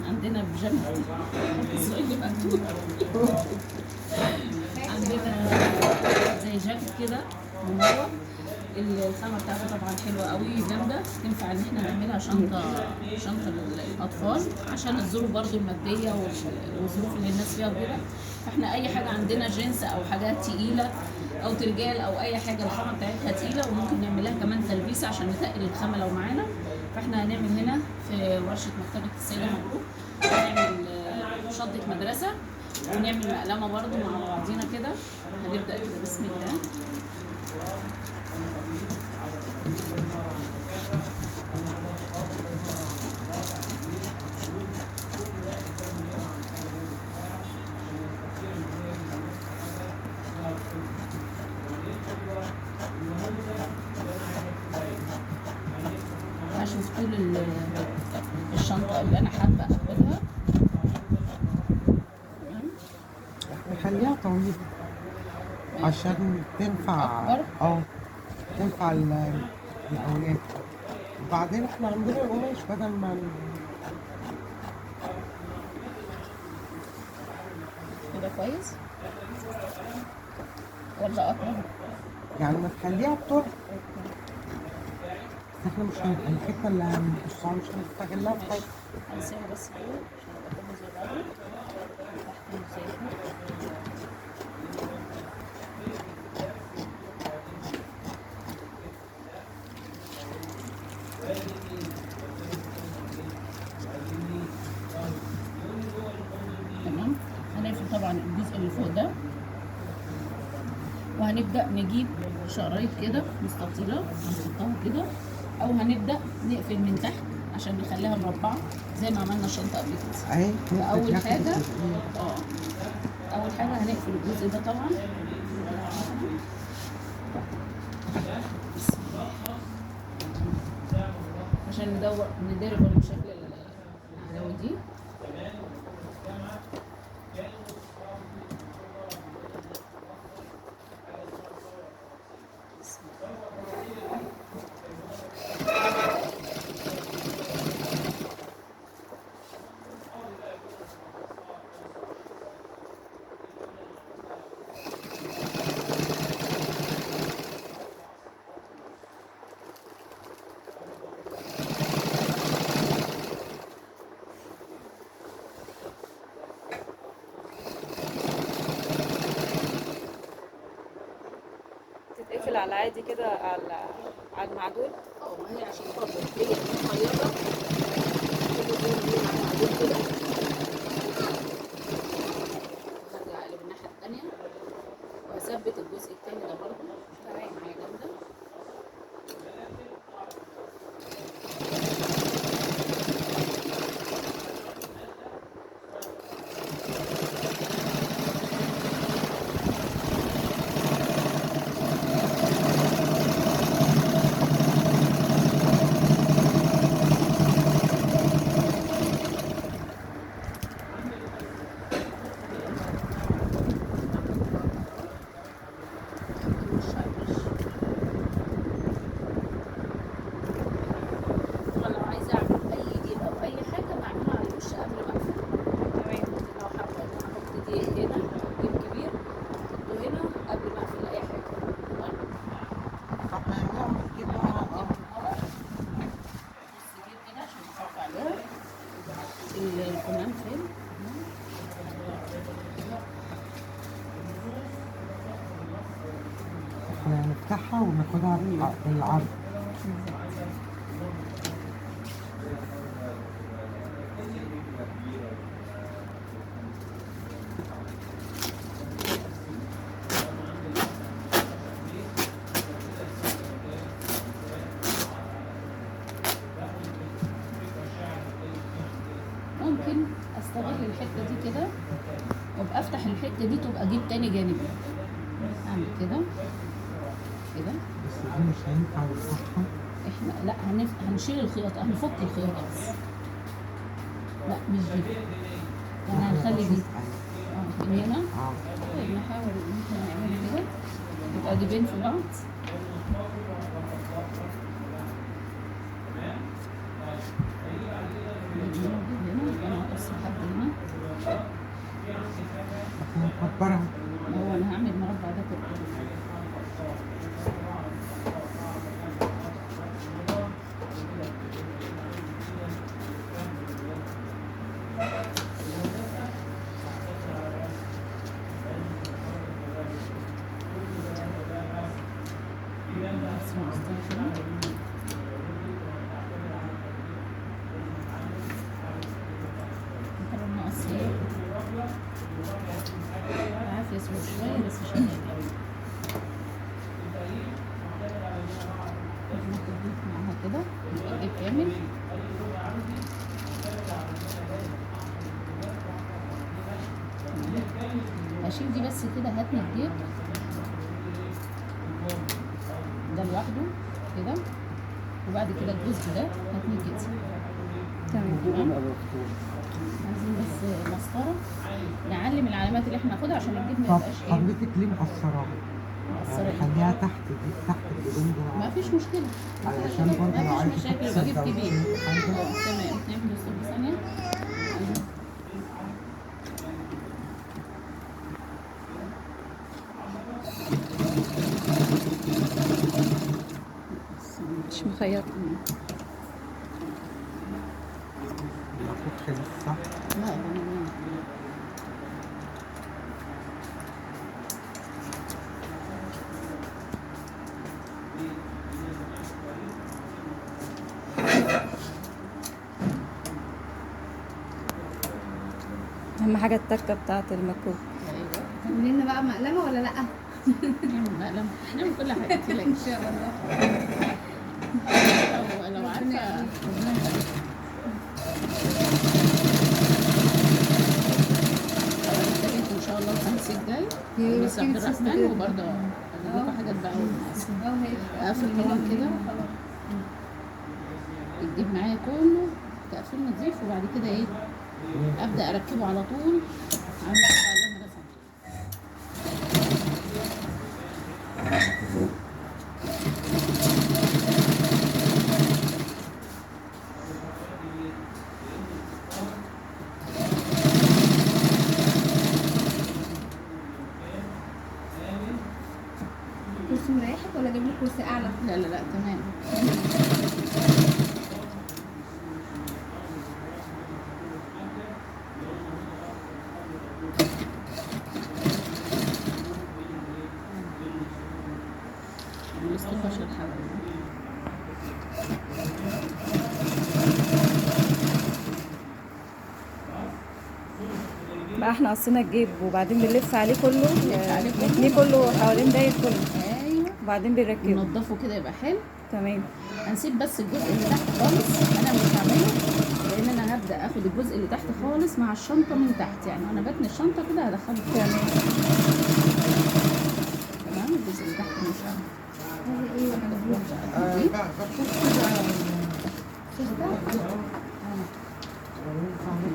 عندنا بيجامه اسرائيل مقتول. عندنا زي جاكيت كده من جوه، الخامة بتاعته طبعا حلوة قوي جامدة، تنفع ان احنا نعملها شنطه للاطفال عشان الظروف برضو المادية والظروف اللي الناس فيها وكده. فاحنا اي حاجة عندنا جنس او حاجات تقيلة او ترجال او اي حاجة الخامة بتاعتها تقيلة، وممكن نعملها كمان تلبيسه عشان نتقل الخامة لو معانا. فاحنا هنعمل هنا في ورشه مكتبه السيدة مبروك، هنعمل شنطه مدرسه ونعمل مقلمه برضو مع بعضينا كده. هنبدا كده بسم الله. هشوف طول الشنطة اللي أنا حابة أخدها. نخليها طويلة عشان تنفع أكبر. تنفع الأولاد. وبعدين احنا عندنا القماش بدل ما كده كويس ولا أكبر؟ يعني ما تخليها بطول، بس احنا مش الحتة اللي هنقصها مش هنستغلها في حاجة. هنسيبها بس كده عشان يبقى كله زي بعضه. تحت زي كده. تمام. هنقفل طبعا الجزء اللي فوق ده، وهنبدأ نجيب شرايط كده مستطيلة هنحطها كده، أو هنبدأ نقفل من تحت عشان نخليها مربعة زي ما عملنا الشنطة قبل كده. أهي. أول حاجة أول حاجة هنقفل الجزء ده طبعا. عشان ندير برضه شكل العلاوة دي. تتقفل على عادي كده على المعدول. ما هي عشان خاطر هي مخيطه كله زي ما هي على المعدول كده. هرجع اقلب الناحية الثانية واثبت الجزء الثاني ده برضه. تمام معايا جامدة. الكمام فين؟ احنا هنفتحها وناخدها بالعرض. ممكن استغل الحتة دي كده وابقى افتح الحتة دي تبقى جيب تاني جانبي. اعمل كده كده. بس دي مش هينفع نفتحها احنا، لا هنشيل الخياطة، هنفك الخياطة بس. لا مش دي، يعني هنخلي دي من هنا. طيب نحاول ان احنا نعمل كده يبقى جيبين في بعض. هنا يبقى انا هقص كبرها. ما هو انا هعمل مربع ده كله. بس نقصتها كده. نحاول نقص ايه بعافية سود شوية بس مش هنقل أوي. ناخد دي معاها كده يبقى الجيب كامل. هشيل دي بس كده، هاتني الجيب ده لوحده كده، وبعد كده الجزء ده هاتني كده. تمام. عايزين بس مسطرة نعلم العلامات اللي احنا هناخدها عشان الجيب ما طب يبقاش ايه حضرتك ليه مقصراها؟ مقصرة يعني ايه. خليها تحت دي، تحت الجيبين دول، ما فيش مشكلة، علشان برضه لو ما عايزة فيش مشاكل، تحط يبقى جيب كبير. سندوتشين حاجة. تمام. نعمل stop ثانية. مش مخيط. المفروض خلص صح؟ لا لا. اهم حاجة التكه بتاعه المكوك. ايوه. تعملي لنا بقى مقلمه ولا لا؟ نعمل مقلم، نعمل كل حاجة ان شاء الله. لو عارفه ربنا يخليك. ان شاء الله الخميس الجاي مس عبد الرحمن، وبرضه اجيب لكم حاجات بقى. اقفل طبعا كده الجيب معايا كله تقفيل نظيف، وبعد كده ايه ابدا اركبه على طول على اللي انا رسمته. كرسي مريحك ولا اجيب لك كرسي اعلى؟ لا لا لا تمام. عشان الحلقة. بقى احنا قصينا الجيب وبعدين بنلف عليه كله، نتنيه كله حوالين داير كله. ايوه. وبعدين بنركبه ننضفه كده يبقى حلو. تمام. هنسيب بس الجزء اللي تحت خالص، انا مش هعمله لان انا هبدا اخد الجزء اللي تحت خالص مع الشنطة من تحت، يعني وانا بتني الشنطة كده هدخله. تمام. تمام. الجزء اللي تحت مش هعمله.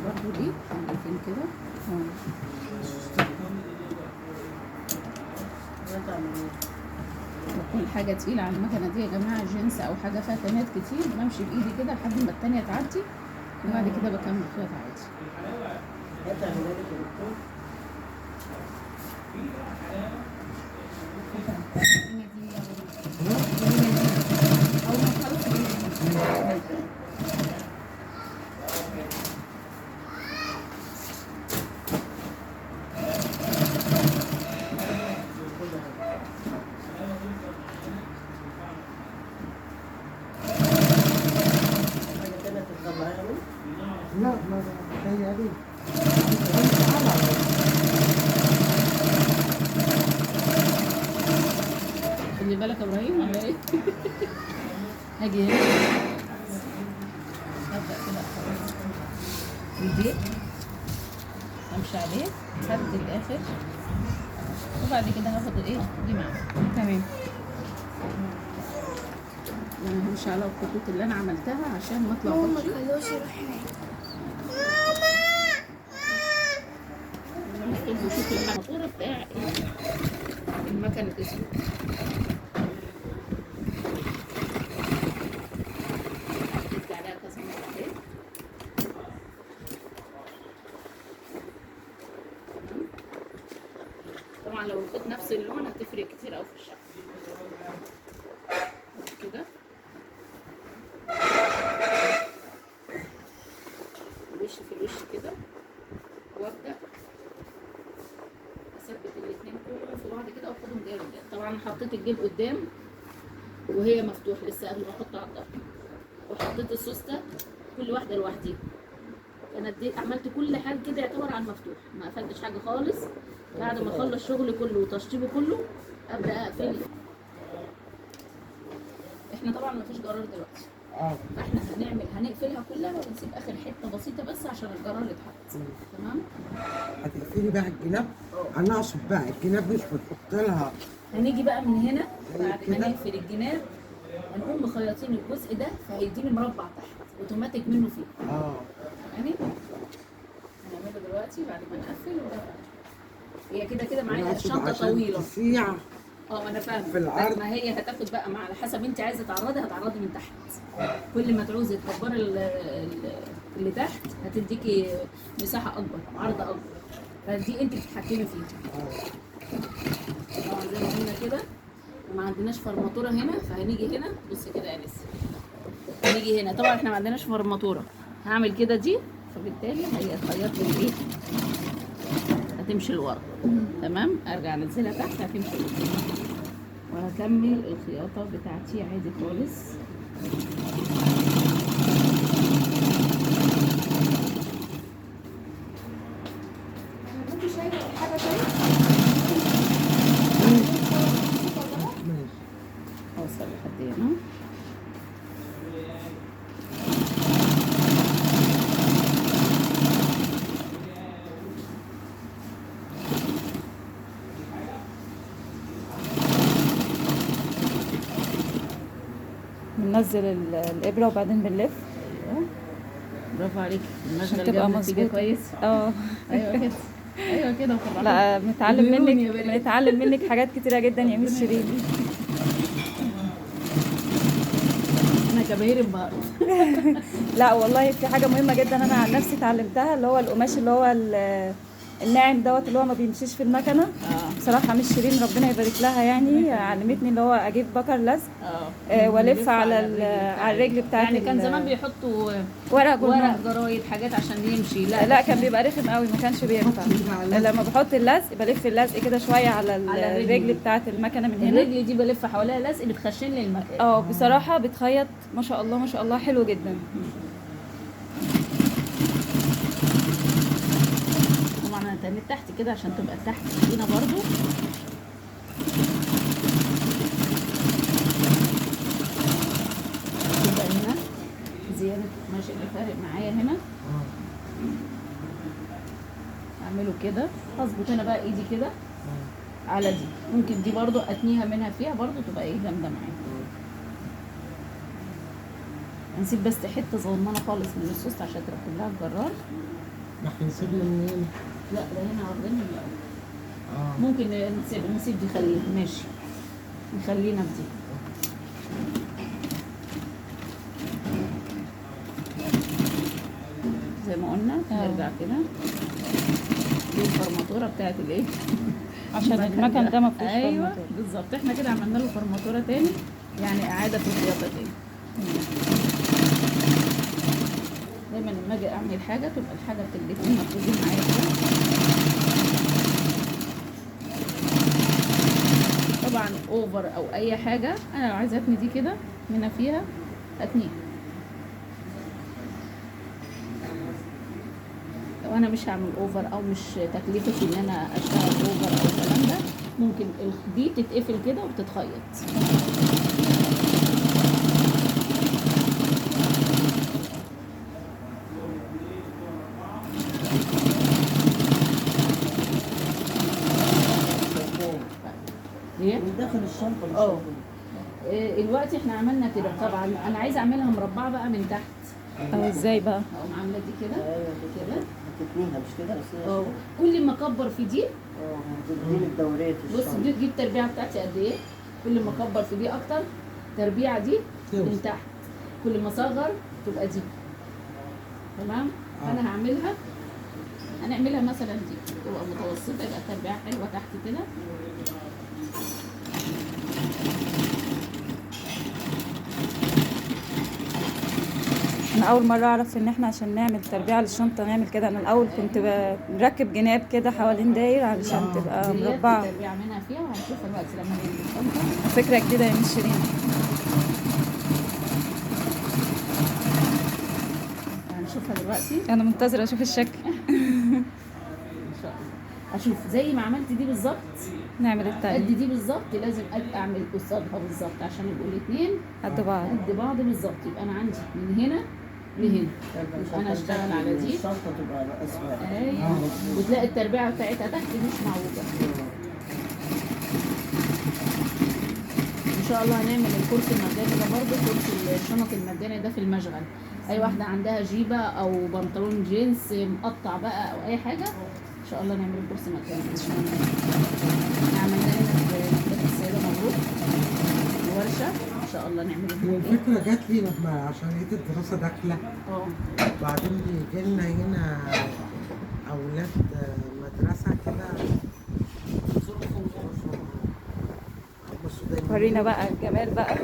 برضه دي شنطتين كده. بكون حاجة تقيلة على المكنه دي يا جماعة، جنس او حاجة فيها تنات كتير، بمشي بايدي كده لحد ما التانية تعدي، وبعد كده بكمل خيط عادي. لا ما جاي عليه. خلي بالك يا ابراهيم ولا ايه؟ هاجي هنا هبدا كده خلاص البيت امشي عليه لحد الاخر، وبعد كده هاخد ايه دي معايا. تمام. انا همشي على الخطوط اللي انا عملتها عشان ما اتلخبطش. ماما ما تخلوش يروح هناك. ماما شوف الماسورة بتاع المكنه الاسود. عليها كذا مرة اهي. طبعا لو الخيط نفس اللون هتفرق كتير قوي في الشكل. كده الوش في الوش كده، وابدا اثبت الاثنين كلهم في بعض كده واخدهم جاي قدام. طبعا حطيت الجيب قدام وهي مفتوح لسه قبل ما احطها على الظهر، وحطيت السوسته كل واحدة لوحديها. انا عملت كل حاجة كده يعتبر على المفتوح، ما قفلتش حاجة خالص. بعد ما اخلص شغلي كله وتشطيبه كله ابدا اقفل. احنا طبعا ما فيش جرار دلوقتي، فاحنا هنقفلها كلها ونسيب اخر حتة بسيطة بس عشان الجرار يتحط. تمام. هتقفلي بقى الجناب. انا اقصد بقى الجناب مش بنحط لها. هنيجي بقى من هنا بعد ما نقفل الجناب هنقوم مخيطين الجزء ده، فهيديني مربع تحت اوتوماتيك منه فيه. يعني هنعمله دلوقتي بعد ما نقفل. هي كده كده معايا شنطه طويلة. اه انا فاهمه في العرض. ما هي هتاخد بقى مع على حسب انت عايزه تعرضي، هتعرضي من تحت. كل ما تعوزي تكبري اللي تحت هتديكي مساحة اكبر، عرض اكبر، فدي انت بتتحكمي فيها. طبعا زي ما قلنا كده وما عندناش فرماتوره هنا، فهنيجي هنا. بصي كده يا انسه، هنيجي هنا. طبعا احنا ما عندناش فرماتوره، هعمل كده دي، فبالتالي هي هتخيط لي الايه، هتمشي لورا. تمام. ارجع انزلها تحت هتمشي لورا، وهكمل الخياطة بتاعتي عادي خالص. ممكن شاي ولا حاجة؟ طيب اوصل لحد هنا. بننزل الابره وبعدين بنلف. ايوه برافو عليكي، عشان تبقى مظبوطة كويس. ايوه كده، ايوه كده. لا بنتعلم منك حاجات كتيرة جدا يا ميس شيرين. انا كبهير انبهرت. لا والله في حاجة مهمة جدا انا عن نفسي اتعلمتها، اللي هو القماش اللي هو الناعم دوت اللي هو ما بيمشيش في المكنه. بصراحة مش شيرين ربنا يبارك لها، يعني علمتني اللي هو اجيب بكر لزق والف على الرجل بتاعت. يعني كان زمان بيحطوا ورق جرايد حاجات عشان يمشي. لا كان بيبقى رخم قوي، ما كانش بينفع. لما بحط اللزق بلف اللزق كده شوية على الرجل بتاعت المكنه من هنا. الرجل دي بلف حواليها لزق بتخشن لي المكنه. بصراحة بتخيط ما شاء الله ما شاء الله حلو جدا. طبعا انا تنيت تحت كده عشان تبقى تحت هنا برضو. تبقى هنا زيادة ماشي اللي فارق معايا هنا. اعمله كده، هظبط انا بقى ايدي كده على دي. ممكن دي برضو اتنيها منها فيها برضو تبقى ايه جامدة معايا. هنسيب بس حتة صغننه خالص من الصوص عشان تركب لها الجرار. ما احنا نسيبنا منين؟ لا ده هنا عرضين من الاول. ممكن نسيب دي، خليها ماشي، نخلينا في دي. زي ما قلنا نرجع كده. دي الفرماتوره بتاعت الايه؟ عشان المكن ده ما فيهوش. ايوه بالظبط، احنا كده عملنا له فرماتوره تاني، يعني اعاده في الخياطة تاني. دايما لما اجي اعمل حاجة تبقى الحاجة الاتنين مفروضين معايا كده. طبعا over او اي حاجة، انا لو عايزه اتني دي كده هنا فيها اتنيها. لو انا مش هعمل over او مش تكلفتي ان انا اشتغل over او الكلام ده، ممكن دي تتقفل كده وبتتخيط. من داخل الشنطة. الوقت احنا عملنا كده. طبعا انا عايزه اعملها مربعه بقى من تحت. ازاي بقى؟ اقوم عامله دي كده. ايوه كده هتتنيها مش كده؟ بس كل ما اكبر في دي هتديني الدورية. بص دي التربيعه بتاعتي قد ايه؟ كل ما اكبر في دي اكتر التربيعه دي من تحت، كل ما اصغر تبقى دي. تمام؟ فانا هعملها هنعملها مثلا دي تبقى متوسطه، يبقى التربيعه حلوة تحت كده. انا اول مرة اعرف ان احنا عشان نعمل تربيعه للشنطه نعمل كده. انا الاول كنت بنركب جناب كده حوالين داير علشان تبقى ديت مربعه. تربيعه منها فيها، وهنشوفها دلوقتي لما نعمل الشنطة. فكرة جديدة يا مس شيرين. هنشوفها دلوقتي انا منتظره اشوف الشكل. ان شاء الله. اشوف زي ما عملت دي بالظبط، نعمل قد التاني دي بالظبط، لازم اعمل قصادها بالظبط عشان يبقوا الاثنين قد بعض. قد بعض بالظبط. يبقى انا عندي من هنا لهنا، يبقى انا اشتغل على دي. الشنطة تبقى رأس واحد. ايوه، وتلاقي التربيعه بتاعتها تحت مش معوجة. ان شاء الله هنعمل الكرسي المجاني ده برضه، كرسي الشنط المجاني ده في المشغل. اي واحدة عندها جيبه او بنطلون جينز مقطع بقى او اي حاجة، ان شاء الله نعمل الكرسي مجاني ان شاء الله. احنا عملناه هنا في مكتبه السيدة مبروك الورشة، ان شاء الله نعمله هي هنا. الفكرة جات لي لما عشان لقيت الدراسة داخلة، وبعدين بيجي لنا هنا أولاد مدرسة كده هم السودانيين. ورينا بقى الجمال بقى.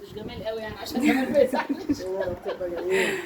مش جمال قوي يعني عشان جمال ما يزعلش. بتبقى جميلة.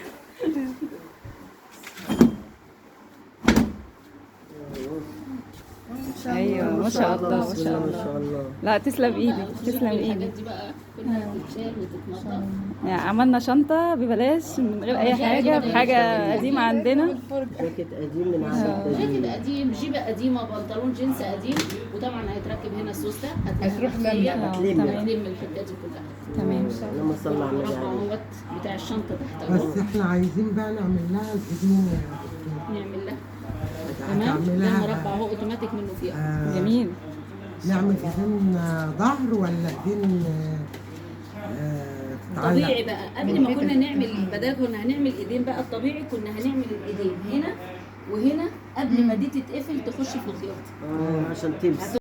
ايوه ما شاء الله ما بسم شاء الله ما الله. شاء الله. لا تسلم ايدك، تسلم الحاجات ايدك. دي بقى كلها تتشال وتتنضف. يعني عملنا شنطه ببلاش من غير اي حاجة، بحاجة قديمة عندنا. جاكيت قديم من على جاكيت التجميل. قديم، جيبه قديمة، بنطلون جينز قديم، وطبعا هيتركب هنا السوسته، هتروح لما. هتلم. تمام هتلم الحتة دي كلها. تمام. لما صلى على النبي مربع عليه. اهوت بتاع الشنطة تحت اهو. بس احنا عايزين بقى نعمل لها الإيدين يا دكتور. نعمل لها تمام، ده هتعملها المربع اهو اوتوماتيك منه فيها. جميل. نعمل ايدين ظهر ولا ايدين تتعلق؟ طبيعي بقى، قبل ما كنا نعمل بدل كنا هنعمل ايدين بقى الطبيعي، كنا هنعمل الايدين هنا وهنا قبل ما دي تتقفل تخش في الخياطة. عشان تمسك.